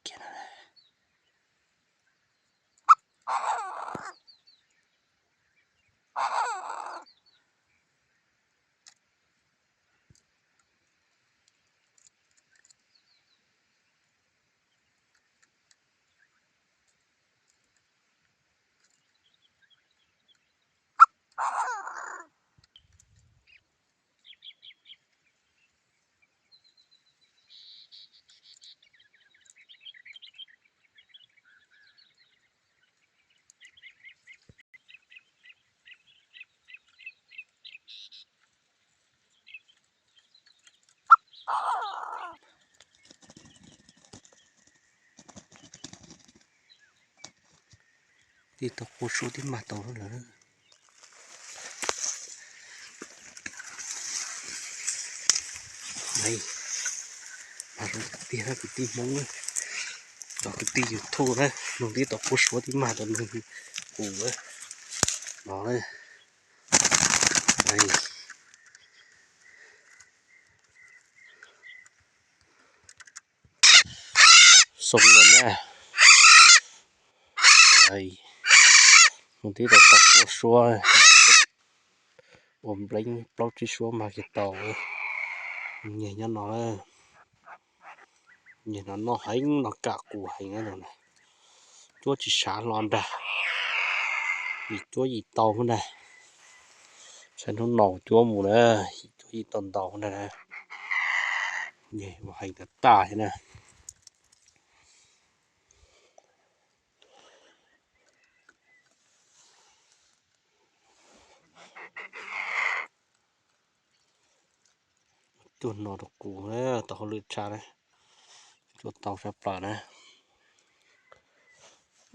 kiag na. Tib tau qua suab tib mag tau lawm. Mas zoo tiag tiag na kwv tij Hmoob na. Cov kwv tij YouTube na, nug tib tau qua suab tib mag tau nug kuv no na. Xoo no na. Nug tib tau qua suab, ua npleeb plaub tsib suab mag kiag tau. Nyias nyob no, nyias no noj heev no, kam kuv heev no. Cuab tsis sav hlo nrag, yim cuab yim tau na. Saib hnub no cuab mus na, yim cuab yim tau ntau na. Nyias ua heev tas tas thiab na. Cuab no rau kuv na, tau hauj lwm tshaj na. Cuab tau sab plaws na.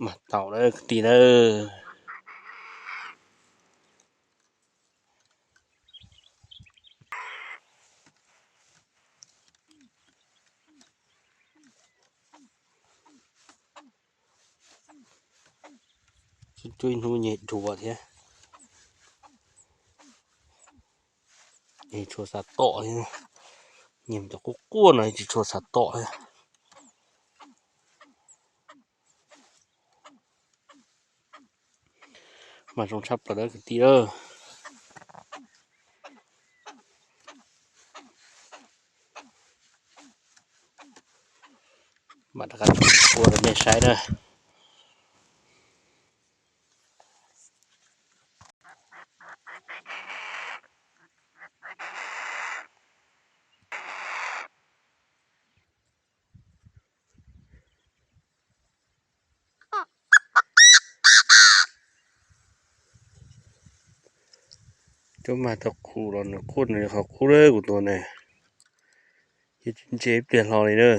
Mas tau na kwv tij na. Cuab ib hnub nyem dhuav thiab, tsis tshua xav tom thiab. Nyiam cov quaj quaj no tsis tshua xav tom thiab. Mas zoo tshaj plaws na kwv tij. Mam rov qab tso ua rau nej saib na. Cuab mag tau qus los nws quaj nws qhov qub lawm kuv tus ne. Ces tsis ntse ib pliag hlo li na.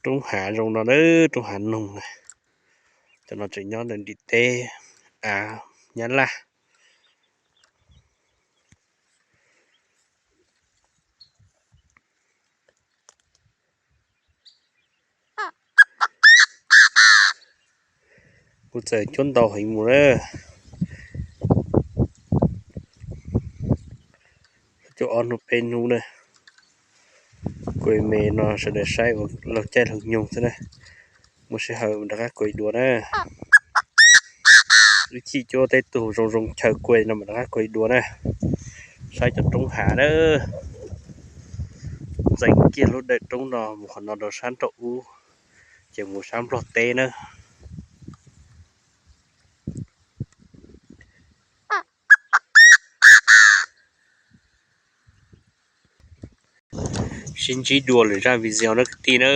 Roob hav zoo no na, roob hav noog na. Cov no tseem nyob ntawm nrim teb av Nyab Laj. Kuv txawm cuab ntau heev mus na. Cuab ob hnub peb hnub na. Kuv me no sawv daws saib ua laug caij laug nyoog xwb na. Muaj sij hawm rov qab kuj dua na. Wb chim cuab tej tug zoo zoo chaw kuj no mam rov qab kuj dua na. Saib cov roob hav na. Ntxeev kiag lub dawm roob no mus qhov no rau sab nraum ub, ces mus sab Nplog teb na. Sib ntsib dua lwm zaj video na kwv tij na.